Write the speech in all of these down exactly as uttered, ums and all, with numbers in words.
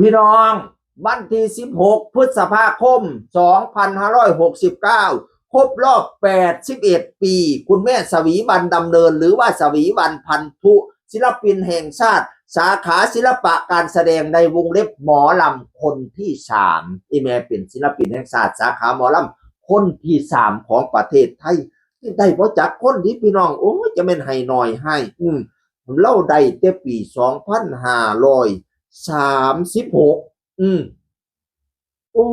พี่น้อง วันที่ สิบหก พฤษภาคม สองพันห้าร้อยหกสิบเก้า ครบรอบ แปดสิบเอ็ด ปี คุณแม่สวีวรรณ ดำเนิน หรือว่าสวีวรรณ พันธุ ศิลปินแห่งชาติ สาขาศิลปะการแสดง ในวงเล็บหมอลำคนที่สาม อีแม่เป็นศิลปินแห่งชาติ สาขาหมอลำคนที่สามของประเทศไทย ได้บ่จักคนนี้พี่น้อง โอ้ย จะแม่นให้หน่อยให้ อืม เล่าได้แต่ปี สองพันห้าร้อยสามสิบหก อืม โอ้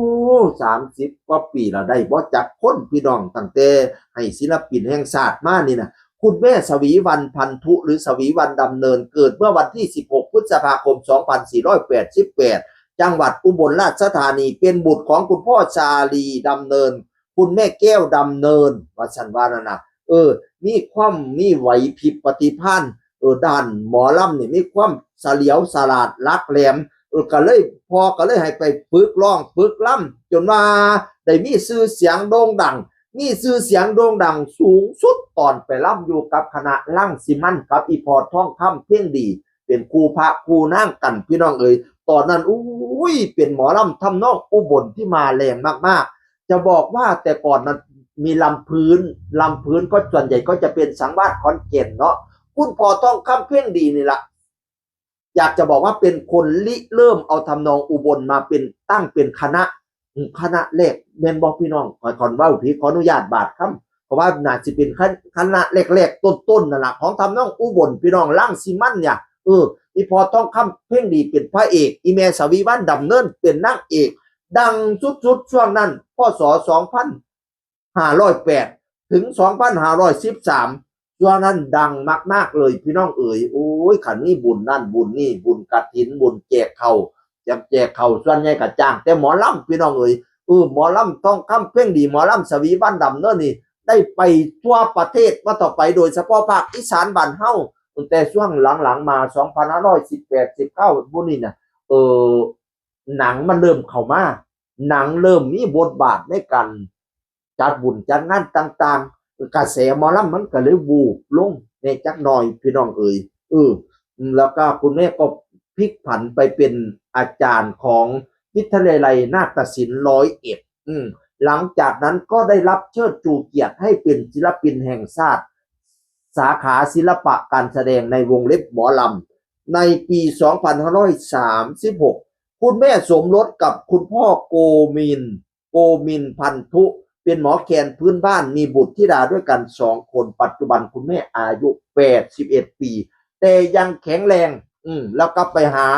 สามสิบ กว่าปีแล้ว ได้บ่จักคนพี่น้อง ตั้งแต่ให้ศิลปินแห่งชาติมานี่นะ คุณแม่สวีวรรณ พันธุ หรือสวีวรรณ ดำเนิน เกิดเมื่อวันที่ สิบหก พฤษภาคม สองพันสี่ร้อยแปดสิบแปด จังหวัดอุบลราชธานี เป็นบุตรของคุณพ่อชาลี ดำเนิน คุณแม่แก้ว ดำเนิน ว่าซั่นว่านั่นนะ เออ มีความมีไหวพริบปฏิภาณ เออ ด้านหมอลำนี่มีความเฉลียวฉลาดหลักแหลม เออ ก็เลย พ่อก็เลยให้ไปฝึกร้องฝึกลำ จนว่าได้มีชื่อเสียงโด่งดัง มีชื่อเสียงโด่งดังสูงสุดตอนไปลำอยู่กับคณะรังสิมันต์กับอีพ่อทองคำเพ็งดี เป็นคู่พระคู่นางกันพี่น้องเอ๋ย ตอนนั้น อุ้ย เป็นหมอลำทำนองอุบลที่มาแรงมากๆ จะบอกว่าแต่ก่อนนั้นมีลำพื้น ลำพื้นก็ส่วนใหญ่ก็จะเป็นสังวาสขอนแก่นเนาะ คุณพ่อทองคำเพ็งดีนี่ละ อยากจะบอกว่าเป็นคนริเริ่มเอาทำนองอุบลมาเป็น ตั้งเป็นคณะ อืม คณะแรก แม่นบ่พี่น้อง ขอ ขอเว้าผิด ขออนุญาตบาดคำ เพราะว่าน่าสิเป็นคณะ คณะแรกๆ ต้นๆ นั่นล่ะ ของทำนองอุบล พี่น้อง รังสิมันต์เนี่ย เออ อีพ่อทองคำเพ็งดีเป็นพระเอก อีแม่สวีวรรณ ดำเนินเป็นนางเอก ดังสุดๆ ช่วงนั้น พ.ศ. สองพันห้าร้อยแปด ถึง สองพันห้าร้อยสิบสาม ช่วงนั้นดังมากๆ เลยพี่น้องเอ๋ย โอ้ย คันนี้บุญนั่นบุญนี่ บุญกฐิน บุญแจกข้าว แจก แจกข้าว ส่วนใหญ่ก็จ้างแต่หมอลำพี่น้องเอ๋ย เออ หมอลำทองคำเพ็งดี หมอลำสวีวรรณ ดำเนินนี่ ได้ไปทั่วประเทศ ว่าต่อไป โดยเฉพาะภาคอีสานบ้านเฮา ตั้งแต่ช่วงหลังๆ มา สองพันห้าร้อยสิบแปด สิบเก้า พวกนี้นะ เออ หนังมันเริ่มเข้ามา หนังเริ่มมีบทบาทในการจัดบุญจัดงานต่างๆ กระแสหมอลำมันก็เลยวูบลงแหน่จักหน่อยพี่น้องเอ๋ย เออ แล้วก็คุณแม่ก็พลิกผันไปเป็นอาจารย์ของวิทยาลัยนาฏศิลป์ร้อยเอ็ด อืม หลังจากนั้นก็ได้รับเชิดชูเกียรติให้เป็นศิลปินแห่งชาติ สาขาศิลปะการแสดง ในวงเล็บหมอลำ ในปี สองพันห้าร้อยสามสิบหก คุณแม่สมรสกับคุณพ่อโกมิน โกมินพันธุ เป็นหมอแคนพื้นบ้าน มีบุตรธิดาด้วยกันสองคน ปัจจุบันคุณแม่อายุ แปดสิบเอ็ด ปี แต่ยังแข็งแรง อืม แล้วก็ไปหา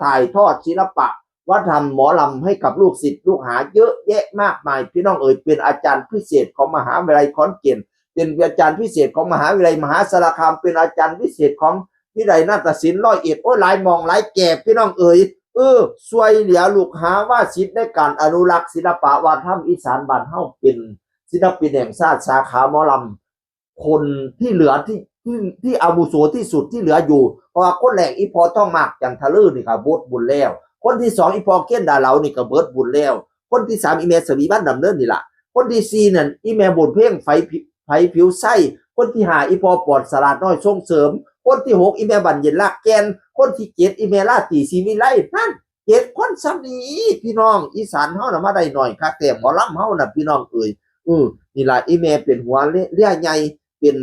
ถ่ายทอดศิลปะวัฒนธรรมหมอลำให้กับลูกศิษย์ลูกหาเยอะแยะมากมาย พี่น้องเอ๋ย เป็นอาจารย์พิเศษของมหาวิทยาลัยขอนแก่น เป็นอาจารย์พิเศษของมหาวิทยาลัยมหาสารคาม เป็นอาจารย์พิเศษของวิทยาลัยนาฏศิลป์ร้อยเอ็ด โอ้ย หลายหม่องหลายแก่พี่น้องเอ๋ย เออ ช่วยเหลือลูกหาว่าศิษย์ในการอนุรักษ์ศิลปะวัฒนธรรมอีสานบ้านเฮา เป็นศิลปินแห่งชาติสาขาหมอลำ คนที่เหลือที่ ที่ ที่อาวุโสที่สุดที่เหลืออยู่ เพราะว่าคนแรกอีพ่อทองมาก จันทะลือนี่ก็เบิดบุญแล้ว คนที่สองอีพ่อเคนดาเหลานี่ก็เบิดบุญแล้ว คนที่สามอีแม่สวีวรรณ ดำเนินนี่ล่ะ คนที่สี่นั่นอีแม่บุญเพ็ง ไผผิ ไผผิวไส้ คนที่ห้าอีพ่อปอดสลาดน้อยส่งเสริม คนที่หกอีแม่บานเย็นลากแก่น คนที่เจ็ดอีแม่ราตรีศรีวิไล นั่น เจ็ดคนส่ำนี้พี่น้อง อีสานเฮาน่ะมาได้หน่อยคักแท้ หมอลำเฮาน่ะพี่น้องเอ๋ย เออ นี่ล่ะอีแม่เป็นหัวเรือ เรือใหญ่ เป็น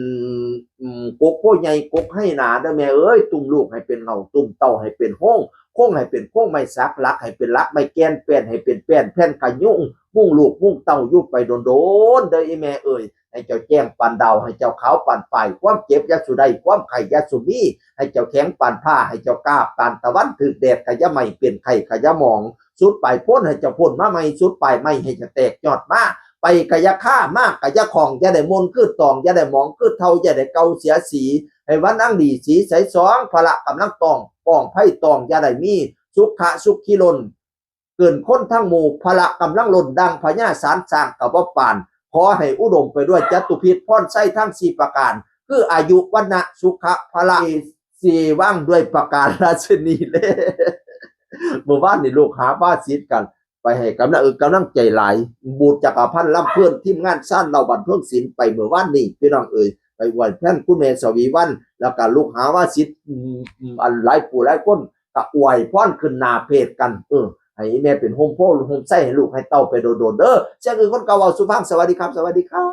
อืม กกโพใหญ่กกไฮนาเด้อแม่เอ๋ย ตุ้มลูกให้เป็นเหง้า ตุ้มเต้าให้เป็นโฮง โค้งให้เป็นโค้งไม้สัก หลักให้เป็นหลักไม้แก่น แป้นให้เป็นแป้น แผ่นกะยุง มุ่งลูกมุ่งเต้าอยู่ไปโดนๆ เด้ออีแม่เอ๋ย ให้เจ้าแจ้งปานดาว ให้เจ้าขาวปานฝ้าย ความเจ็บอย่าสู่ได้ ความไข้อย่าสู่มี ให้เจ้าแข็งปานผ้า ให้เจ้ากล้าปานตะวัน ถืกแดดกะอย่าไหม้ เป็นไข้กะอย่าหมอง สุดปลายพ้นให้เจ้าพ้นมาใหม่ สุดปลายไม้ให้เจ้าแตกยอดมา ไปกะอย่าคา มากะอย่าของ อย่าได้มนคือตอง อย่าได้หมองคือเฒ่า อย่าได้เก่าเสียสี ให้วันนั่งดีสีใสสอง พละกำลังตอง ป้องภัยตอง อย่าได้มี สุขะสุขีล้น เกินคนทั้งหมู่ พละกำลังล้นดังพญาสารสร้างกะบ่ปาน ขอให้อุดมไปด้วยจตุพิธพรชัยทั้งสี่ประการ คืออายุ วรรณะ สุขะ พละ สีว่างด้วยประการราชนีเลย เมื่อวานนี่ลูกหาว่าศิษย์กัน ไปให้กำลัง เออ กำลังใจหลาย บูชจักรพันธ์ลำเพลิน ทีมงานซ่านเหล้าบันเทิงศิลป์ ไปเมื่อวานนี่พี่น้องเอ๋ย ไปไหว้แทนคุณแม่สวีวรรณ แล้วก็ลูกหาว่าศิษย์ อืม อืม อันหลายผู้หลายคน ก็อวยพรขึ้นหน้าเพจกัน เออ ให้แม่เป็นโฮมโพธิ์โฮมไซให้ลูกให้เต้าไปโดนๆเด้อ เสียงอื่นคนเก่าเว้าสู่ฟัง สวัสดีครับ สวัสดีครับ